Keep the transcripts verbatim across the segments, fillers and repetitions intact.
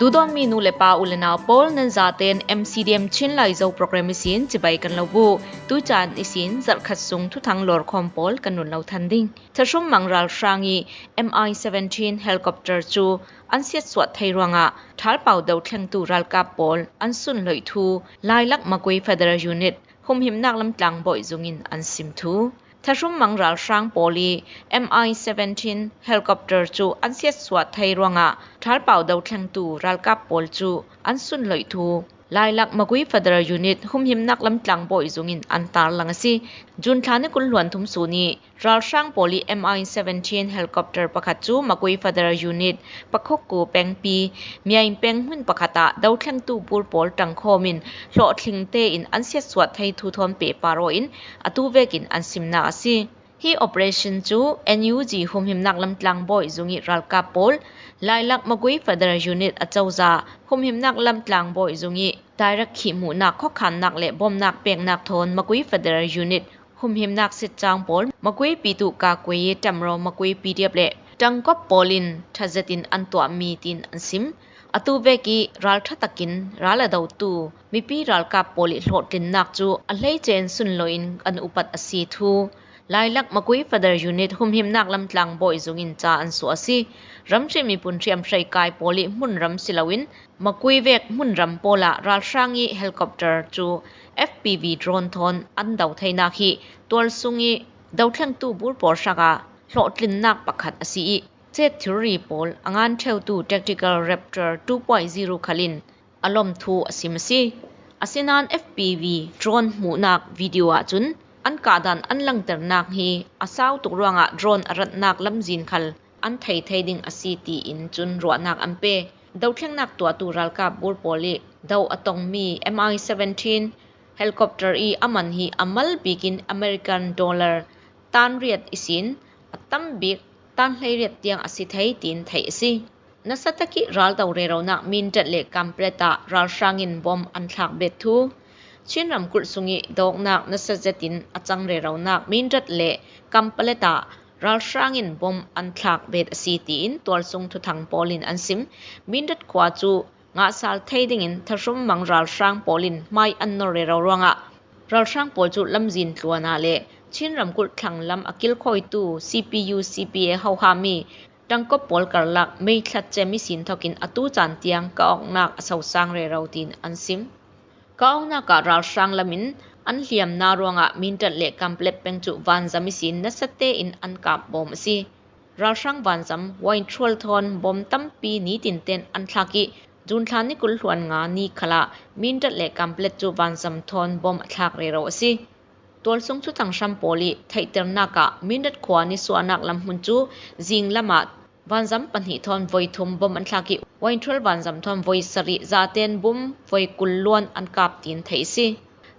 Duhdawtmi nu le pa, u le nau pawl, nan zaten M C D M Chin Laizo program ihsin cibai kan lo bu. Tucan ihsin zarhkhat sung thuthang lawrkhawm pawl kan run lo than ding. Thahrummang ralhrang ih M I seventeen helicopter cu an siatsuah thei ruangah thalpau dothlengtu ralkap pawl an sunloih thu Lailak Magway Federal Unit humhimnak lam tlangbawi zung in an sim thu. Thahrummang ralhrang pawl ih M I seventeen helicopter cu an siatsuah thei ruangah thalpau dothlengtu ralkap pawl cu an sunloih thu Lailak Magway Federal Unit humhimnak lam tlangbawi zung in an tarlang a si. June thla ni kul hluan thum sun ih ralhrang pawl ih M I seventeen helicopter pakhat cu Magway Federal Unit Pakhokku pengpi Miaing peng hmun pakhat ah dothlengtu bur pawl ṭangkhawm in hlawhtling tein an siatsuah thei thu thawn pehpar aw in atu vekin an simnak a si. Hi operation cu N U G humhimnak lam tlangbawi zung ih ralkap pawl, Lailak Magway Federal Unit a cozah humhimnak lam tlangbawi zung ih direct khihhmuhnak, khuakhannak le bawmnak peknak thawn Magway Federal Unit humhimnak sitcang pawl, Magway pitu Kakuei ih ṭamro Magway P D F le ṭangkop pawl in ṭha zetin an tuahmi tiin an sim. Atu vek ih ralṭha takin ral a dotu mipi ralkap pawl ih hlawhtlinnak cu a hleice in sunloih in an upat a si thu Lailak Magway Federal Unit humhimnak lam tlangbawi zung in ca an suah a si. Ramhriat miphun hriamhrei kai pawl ih hmunram si loin Magway vek hmunram pawl ah ralhrang ih helicopter cu F P V drone thawn an do theinak hi tualsung ih dothlengtu bur pawl hrak ah hlawhtlinnak pakhat a si ih, cet thilri pawl a ngan ṭheutu Tactical Raptor two point zero khal in a lawm thu a sim a si. Asinain F P V drone hmuhnak video ahcun an kahdan an langternak hi a sau tuk ruangah drone a ratnak lamzin khal an thei thei ding a si tiin cun ruahnak an pe. Dothlengnak tuahtu ralkap bur pawl ih do a tongmi M I seventeen helicopter ih a man hi a mal bikin American dollar tan riat ihsin a tam bik tan hleiriat tiang a si thei tiin theih a si. Nasa tak ih ral do reronak Mindat le Kanpetlet ah ralhrang in bom an thlak bet thu. Chin ramkulh sung ih dawknak nasa zetin a cang reronak Mindat le Kanpetlet ah ralhrang in bom an thlak bet a si tiin tualsung thuthang pawl in an sim. Mindat khua cu ngahsal thei dingin thahrummang ralhrang pawl in hmai an nor rero ruangah ralhrang pawl cu lamzin tluan ah le Chin ramkulh thlanglam a kilkhawitu C P U, C P A hohami ṭangkop pawl karlak meithlat cem ihsin thokin atu caan tiang ka awknak a sosang rero tiin an sim. Ka awknak ah ralhrang lamin an hliamna ruangah Mindat le Kanpetlet peng cu vanzam ihsin nasa tein an kap bawm a si. Ralhrang vanzam Wainthrual thawn bom tampi nitin ten an thlak ih, June thla ni kul hluan nga ni khalah Mindat le Kanpetlet cu vanzam thawn bom a thlak rero a si. Tualsung thuthang hram pawl ih theihternak ah Mindat khua nisuahnak lam hmun cu zinglam ah vanzam pahnih thawn voi thum bom an thlak ih, Wainthrual vanzam thawn voi sarih, zaten bom voi kul luan an kap tiin theih a si.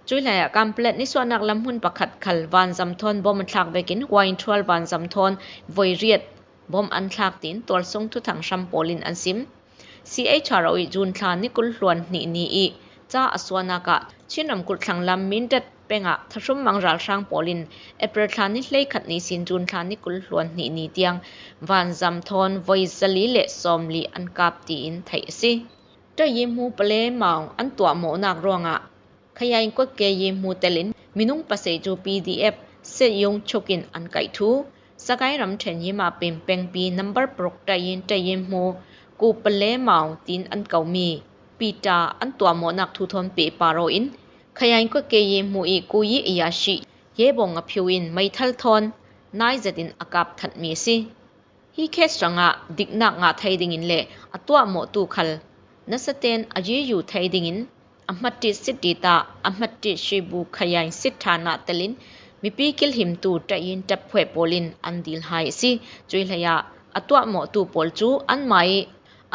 Cuih hleiah Kanpetlet nisuahnak lam hmun pakhat khal vanzam thawn bom an thlak vekin Wainthrual vanzam thawn voi riat bom an thlak tiin tualsung thuthang hram pawl in an sim. C H R O ih June thla ni kul hluan hnih ni ih ca a suahnak ah Chin ramkulh thlanglam Mindat peng ah thahrummang ralhrang pawl in April thla ni hleikhat ni sin June thla ni kul hluan hnih ni tiang vanzam thawn voi zali le sawmli an kap tiin theih a si. Ṭayi hmu Pale Maung an tuahmawhnak ruangah Khayaing kuakke yi hmu telin minung pasei cu P D F Set Yung Chuk in an kaih thu. Sakai ramṭhen Yima pin pengpi number paruk ṭayin ṭayin hmu Ku Pale Mau tiin an komi Peter an tuahmawhnak thu thawn pehpar aw in Khayaing kuakke yi hmu ih kuyi a yashi Ye Bawng a phiu in meithal thawn nai zetin a kap thatmi a si. Hi case hrangah diknak ngah thei dingin le a tuahmawhtu khal nasaten a yiyu thei dingin a hmatṭit sitṭit ah a hmatṭit Shibu Khayaing sit ṭhan ah telin mipi kilhimtu ṭayin ṭaphuai pawl in an dil hai a si. Cuih hleiah a tuahmawhtu pawl cu anmah ih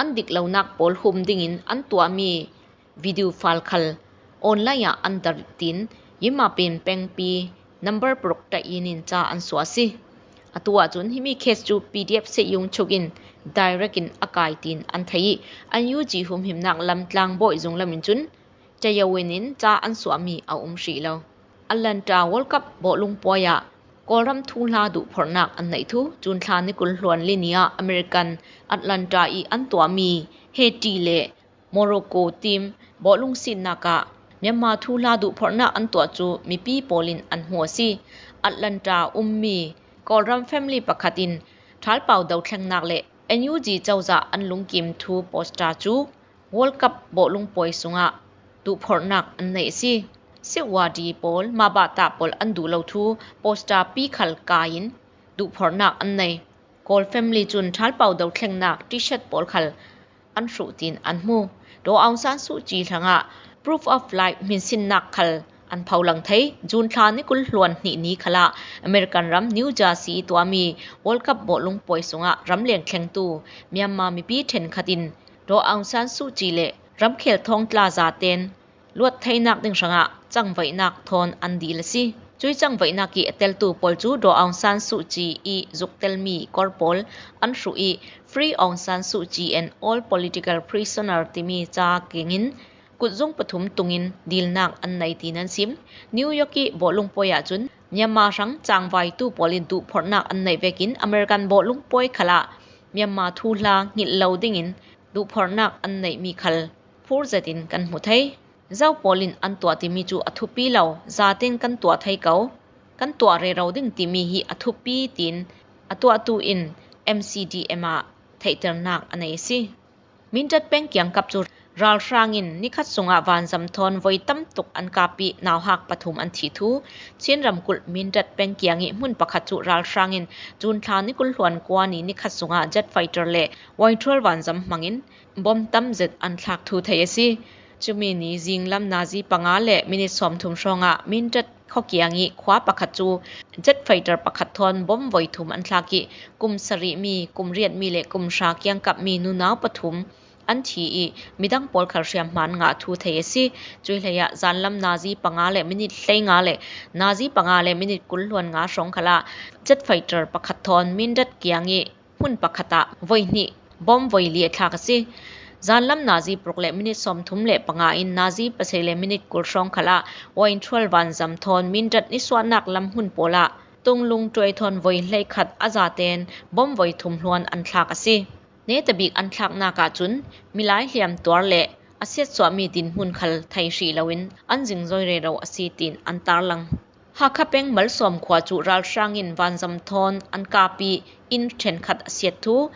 an diklonak pawl hum dingin an tuahmi video file khal online ah an dar tiin Yima pin pengpi number paruk ṭayin in ca an suah a si. Atu ahcun himi case cu P D F Set Yung Chuk in direct in a kai tiin an thei ih N U G humhimnak lam tlangbawi zung lam in cun ṭayo in in ca an suahmi a um hrih lo. Atlanta World Cup bawhlung puai ah Kawlram thuhla duhphorhnak an neih thu June thla ni kul hluan li ni ah American Atlanta ih an tuahmi Haiti le Morocco team bawhlung sitnak ah Myanmar thuhla duhphorhnak an tuah cu mipi pawlin an hmu a si. Atlanta ummi Kawlram family pakhat in ṭhalpau dothlengnak le N U G cozah an lungkim thu poster cu World Cup bawhlung puai sungah duhphorhnak an neih a si. Siuwadi pawl mah bahtah pawl an duh lo thu poster pi khal kai in duhphorhnak an nei. Kawl family cun ṭhalpau dothlengnak T-shirt pawl khal an hruh tiin an hmu. Daw Aung San Suu Kyi hrangah Proof of Life hminsinnak khal an pholang thei. June thla ni kul hluan hnih ni khalah American ram New Jersey tuahmi World Cup bawhlung puai sungah ramleng thlengtu Myanmar mipi ṭhenkhat in Daw Aung San Suu Kyi le ramkhel thawngtla zaten luat theinak ding hrangah cangvaihnak thawn an dil a si. Cui cangvaihnak ih a teltu pawl cu Daw Aung San Suu Kyi ih zuktelmi kor pawl an hruh ih Free Aung San Suu Kyi and all political prisoner timi ca kengin kutzung pathum tungin dilnak an nei tiin an sim. New York ih bawhlung puai ahcun Myanmar hrang cangvaitu pawl in duhphorhnak an neih vekin American bawhlung puai khalah Myanmar thuhla hngilh lo dingin duhphorhnak an neihmi khal phur zetin kan hmu thei. Zo pawl in an tuah timi cu a thupi lo, zaten kan tuah thei ko, kan tuah rero ding timi hi a thupi tiin a tuahtu in M C D M ah theihternak a nei a si. Mindat peng kiangkap cu ralhrang in nikhat sungah vanzam thawn voi tam tuk an kap ih nauhak pathum an thi thu Chin ramkulh Mindat peng kiang ih hmun pakhat cu ralhrang in June thla ni kul hluan kua ni nikhat sungah jet fighter le Y twelve vanzam hmangin bom tam zet an thlak thu theih a si. Cumi ni zinglam nazi panga le minit sawmthum hrawngah Mindat khuakiang ih khua pakhat cu jet fighter pakhat thawn bom voi thum an thlak ih kum sarihmi, kum riatmi le kum hra kiangkapmi nunau pathum an thi ih midang pawl khal hriamhma an ngah thu theih a si. Cui hleiah zanlam nazi panga le minit hleinga le nazi panga le minit kul hluan nga hrawng khalah jet fighter pakhat thawn Mindat kiang ih hmun pakhat ah voi hnih bom voi li a thlak a si. Zanlam nazi paruk le minit sawmthum le panga in nazi pasarih le minit kul hrawng khalah Y twelve vanzam thawn Mindat nisuahnak lam hmun pawl ah Tunglung tuai thawn voi hleikhat a zaten bom voi thum hluan an thlak a si. Netabik an thlaknak ahcun milai hliamtuar le a siatsuahmi dinhmun khal thei hrih loin an zingzoi rero a si tiin an tarlang. Hakha peng Malsawm khua cu ralhrang in vanzam thawn an kap ih inn ṭhenkhat a siat thu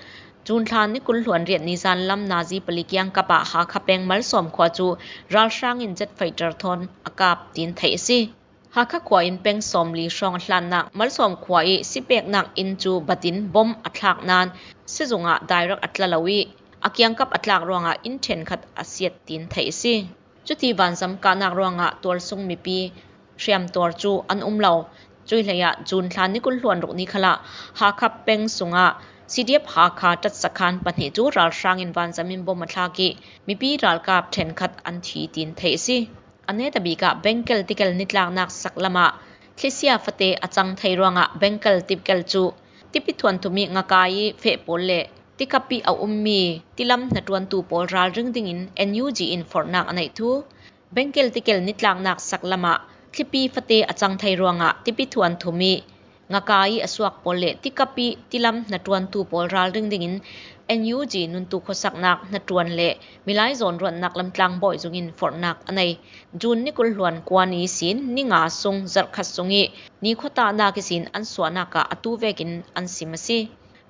June thla ni kul hluan riat ni zanlam nazi pali kiangkap ah Hakha peng Malsawm khua cu ralhrang in jet fighter thawn a kap tiin theih a si. Hakha khua in peng sawmli hrawng a hlannak Malsawm khua ih sipeknak inn cu batin bom a thlak nain sizung ah direct a tla lo ih a kiangkap a tlak ruangah inn ṭhenkhat a siat tiin theih a si. Cuti vanzam kahnak ruangah tualsung mipi hriamtuar cu an um lo. Cui hleiah June thla ni kul hluan ruk ni khalah Hakha peng sungah C D F Hakha tatsakhan pahnih cu ralhrang in vanzam in bom a thlak ih mipi ralkap ṭhenkhat an thi tiin theih a si. A netabik ah Bengkel tikel nitlaknak saklam ah thlisia fate a cang thei ruangah Bengkel tikel cu tipi thuanthum ih ngakai ih feh pawl le tikap ih a ummi tilam hnaṭuantu pawl ralring dingin N U G in forhnak a neih thu Bengkel tikel nitlaknak saklam ah thlipi fate a cang thei ruangah tipi thuanthum ih ngakai ih a suak pawl le tikap ih tilam hnaṭuantu pawl ralring dingin N U G nuntu khuasaknak hnaṭuan le milai zawnruatnak lamtlang bawih zungin forhnak a nei. June ni kul hluan kua ni ihsin ni nga sung zarhkhat sung ih ni khuatahnak ihsin an suahnak ah atu vekin an sim a si.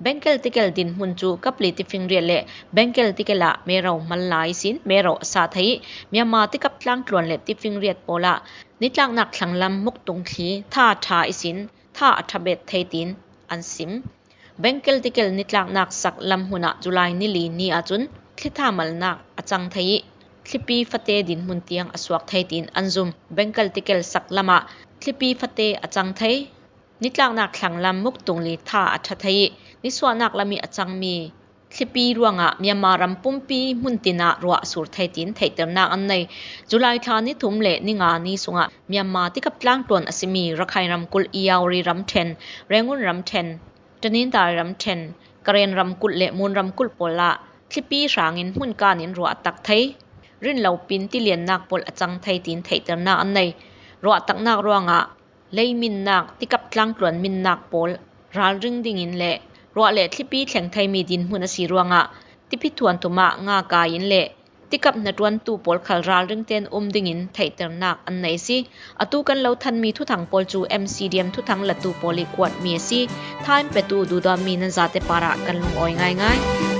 Bengkel tikel dinhmun cu Kapli tifingriat le Bengkel tikel ah mero mal lai ihsin mero a sah thei ih Myanmar tikap tlangtluan le tifingriat pawl ah nitlaknak thlanglam muktung thli tha a ṭha ihsin tha a ṭha bet thei tiin an sim. Bengkel tikel nitlaknak sak lam hmun ah July ni li ni ahcun thlitha malnak a cang thei ih thlipi fate dinhmun tiang a suak thei tiin an zum. Bengkel tikel sak lam ah thlipi fate a cang thei. Nitlaknak thlanglam muktung li tha a ṭha thei ih nisuahnak lam ih a cangmi thlipi ruangah Myanmar ram pumpi hmun tinah ruah a sur thei tiin theihternak an nei. July thla ni thum le ni nga ni sungah Myanmar tikap tlangtluan a simi Rakhine ramkulh Yauri ramṭhen, Rangoon ramṭhen, Tanintharyi ramṭhen, Karen ramkulh le Mon ramkulh pawl ah thlipi hrangin hmun kan in ruah a tak thei. Rinlopin tiliannak pawl a cang thei tiin theihternak an nei. Ruah taknak ruangah leiminnak, tikap tlangtluan minnak pawl ralring dingin le ruah le thlipi thleng theimi dinhmun a si ruangah tipi thuanthum ah ngakai in le tikap hnaṭuantu pawl khal ralring tein um dingin theihternak an nei si. Atu kan lo thanmi thuthang pawl cu M C D M thuthang latu pawl i kuatmi a si. Thaim petu duhdawtmi nan zate parah kan lungawi ngaingai.